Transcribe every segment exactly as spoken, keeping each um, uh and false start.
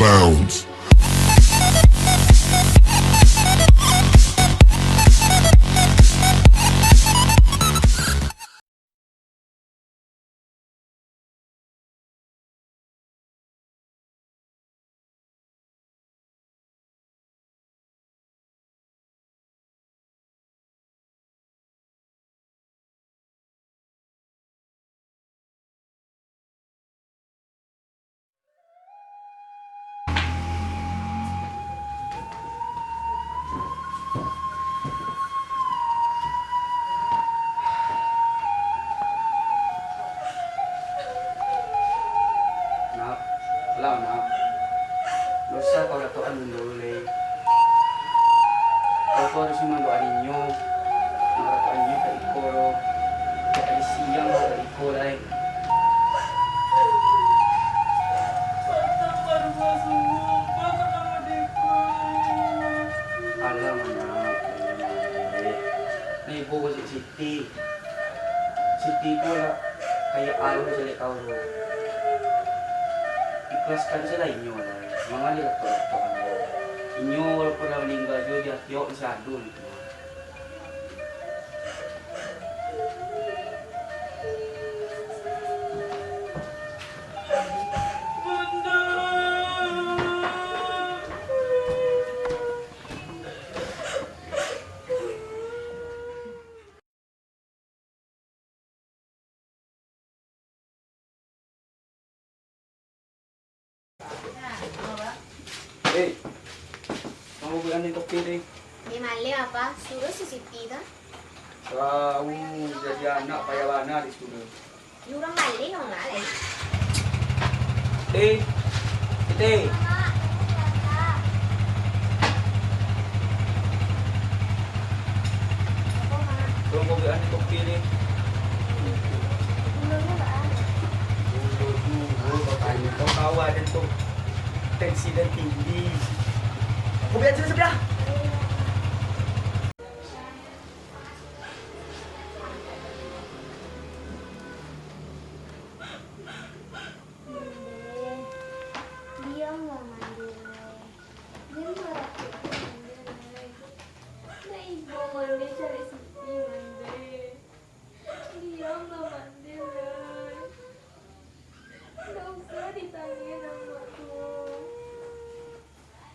Bounce. Nak, alah, nak. Doso kau datokan dulu, Lei. Kau tu harus mandoakan inyo. Nak datokan inyo ka iko lo. Tadi siang lah ka iko, Lei. Alah, anak. Nah, ibo ko Siti. Siti tu lah kayak alun caliak kau tu. Ikhlaskan sajolah inyo lah. Manga diratok-ratok. Inyo walaupun lah maningga juo, di ati awak masih ado gitu. Eh, kamu buek anu kopi, deh. Ni maleh apa? Suruh si Siti tu. Kau jadi anak payah bana di siko. Ni urang maleh, urang maleh. Eh, Siti. Tolong kau buek anu kopi, deh. Gulo juo kau tanyo, kau kawan den tu. Tensi den tinggi. Kopi ajo sabilah. Diamlah mandeh, Lei. Jan marapek mandeh, Lei. Ndak ibo mandeh cari Siti, mandeh. Diamlah mandeh, Lei. Ndak usah ditangih amak tu.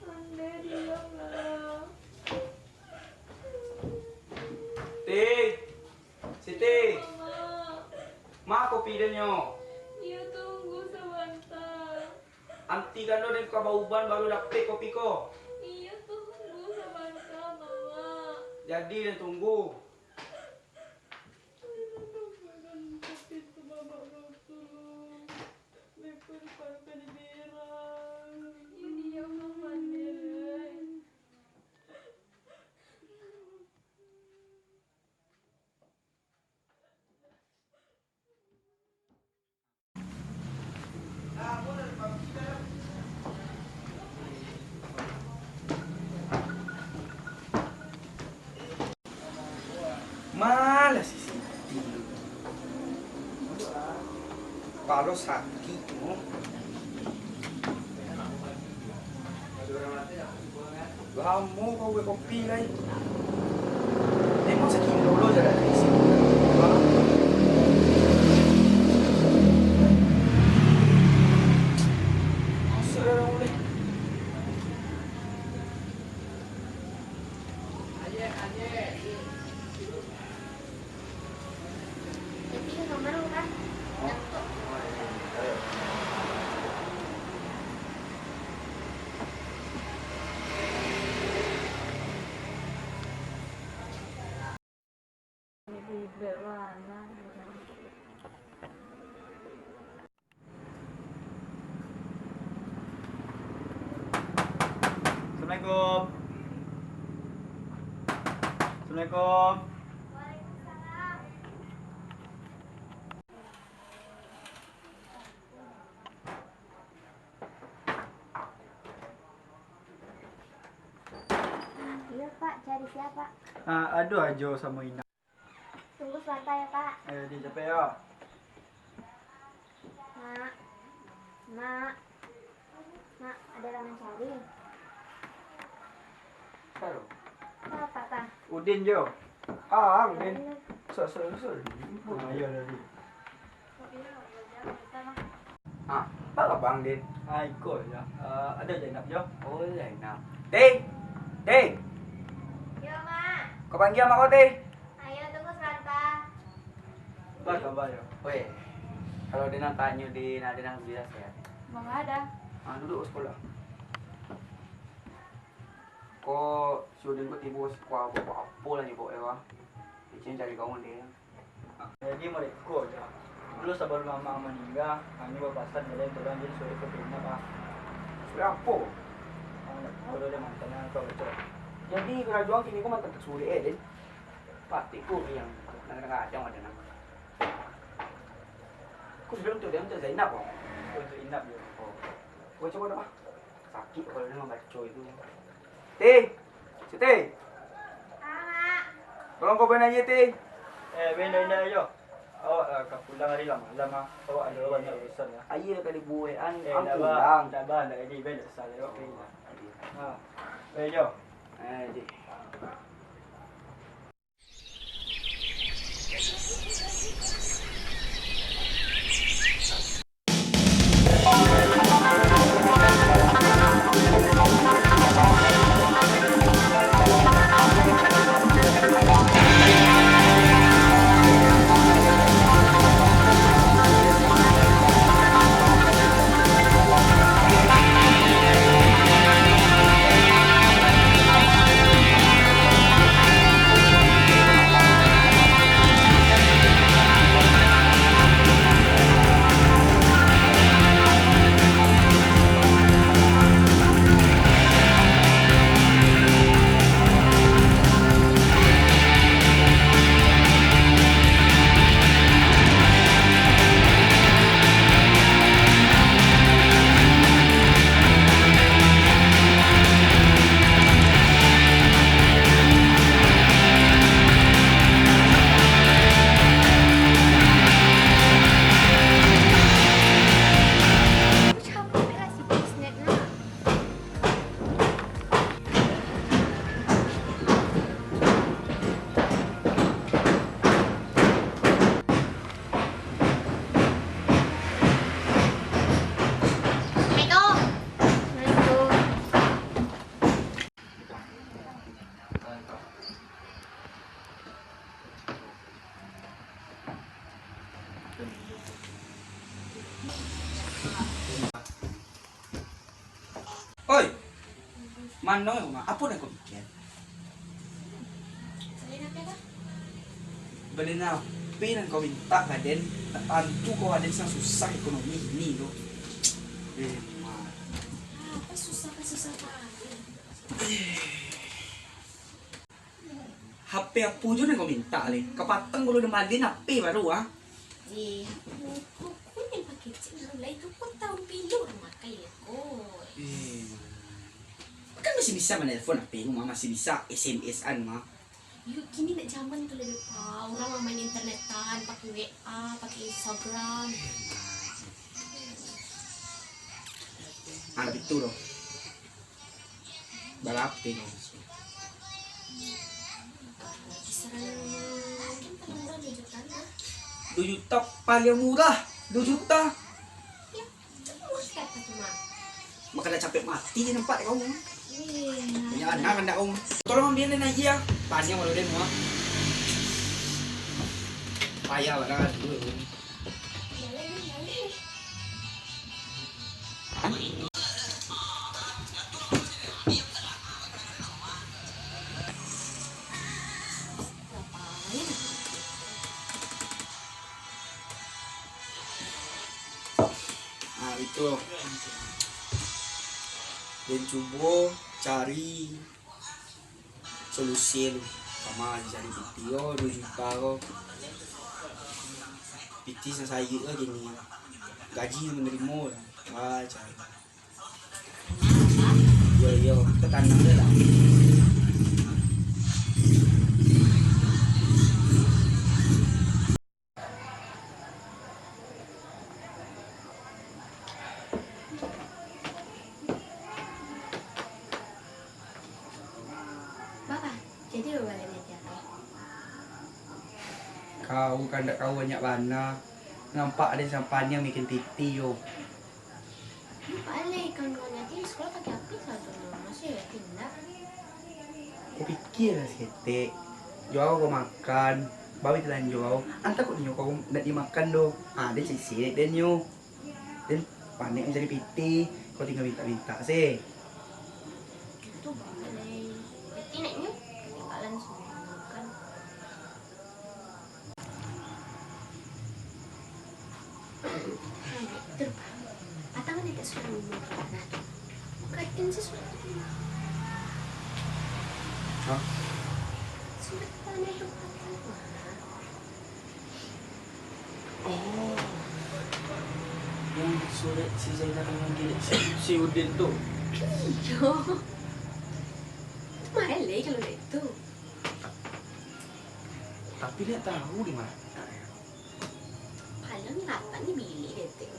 Mandeh, diamlah. Ti, Siti. Mama. Ma kopi den nyo? Iyo, tunggu sabanta. Antikan lo den ka bauban, baru dapek kopi ko. Iyo, tunggu sabanta, Mama. Jadi den tunggu. Iyo, diamlah mandeh, Lei. Malah si Siti. Kapalo sakik tu. Lamo kau buek kopi lai. Memang sakilo lo jalan dari sini. Masuk dalam uleh. Assalamualaikum. Assalamualaikum. Waalaikumsalam. Iyo, Pak. Cari sia, Pak? Ah, ado Ajo samo Ina. Tunggu sabanta yo, Pak. Eh, di capek yo. Mak. Mak. Mak, ada urang mancari. Halo. Siapa, Pak? Udin jo. Ah, Udin. Iya. Sok, sok, sok. Ah, iya, iya, iya. Ah, baa kaba, Din? Ah, iko, yo. Eh, ado Zainab, yo. Oh, Zainab. Ding! Ding! Yo, Mak. Kau panggil mak kau, Ding. Ayo, tunggu sebentar. Baa kaba, yo? Weh, kalau Din nan tanyo, Din, ado nan bisa saya. Mangada? Ah, duduk sekolah. Ko, si Udin ko tibo siko, apo lah nyo, Pak, yo, ah. Kecil cari kawan dia. Jadi, model ko, Jo. Dulu sabalun mamak maningga, kami bapasan, jadi tolong Din surek ka Zainab, ah. Surek apo? Ah, ndak tau doh, mantan nan ka baco. Jadi, karajo ang kini ko mantan tasurek, eh, Din? Patik ko yang kadang-kadang ado nan. Ko sudah untuak dia, untuak Zainab, oh? Untuak Inab, Jo. Oh. Baco ko dah, ah. Sakik kepala dia mambaco itu. Ti! Siti! Mak. Tolong kau bana aia, Ti. Eh, bana, bana, yo. Awak lah ka pulang hari lah malam, ah. Awak ado banyak urusan, ah. Aia ka dibuekan, eh, ang ndak ba-, pulang. Ndak ba, ndak jadi, bana, usah, awak pai lah. Ha, pai, Jo. Eh, Ti. Oi! Mano, Mak? Apo nan kau pikia? Bali H P nan kau mintak ka den, tantu kau aden sangat susah ekonomi kini tu. Eh, Mak. Apo susah, susah apo? H P apo juo nan kau mintak lai? Kapatang kalau den balian H P baru, ah. Eh, aku, aku ni pakecek dulu lai tu, kau tahu pilu rumah kai ko. Eh. Kan masih bisa manelpon H P rumah, masih bisa S M S-an mah. Yo, kini ndak zaman tu lai, Pa. Urang lah main internetan, pakai W A, pakai Instagram. Ah, tapi tu doh. Barapo kau? Kisaran mungkin paling murah dua juta lah. Dua juta paling murah, dua juta. Ya, itu murah siapa tu, Mak? Maka dah capek mati je nampak kau. Iya. Punya anak anda, Om. Tolong ambil ni aja. Panjang walau dia muak. Payah lah. Ah, itu. Den cubo cari solusi lu. Samo cari piti, yo, dua juta ko. Piti sasayik ko kini. Gaji manarimo. Ah, cari. Yo, yo, tekanang deh lah. Kau kandak kau banyak bana. Nampak ado sampan yang bikin piti yo. Nampak alai kawan-kawan yatim sekolah pakai H P sajo, masih yatim ndak? Kau pikirlah saketek. Jo kau makan, bawa talanjo kau. Antah kok nyo kau ndak dimakan doh. Ah, den sisik den nyo. Den panek mancari piti, kau tinggal minta-minta se. Itu balai. Piti nak nyo ketinggalan semua makan. Nah, itu. Atang ni tak sudah minum. Nah, tu. Katin si sudah tu. Hah? Sudah tanah tu katin. Oh. Yang surat si Zainal dengan Gilek si, si Udin tu. Iyo. Itu mahal leh kalau dak itu. Tapi dia tahu di mana. Paling rapat ni bilik detik.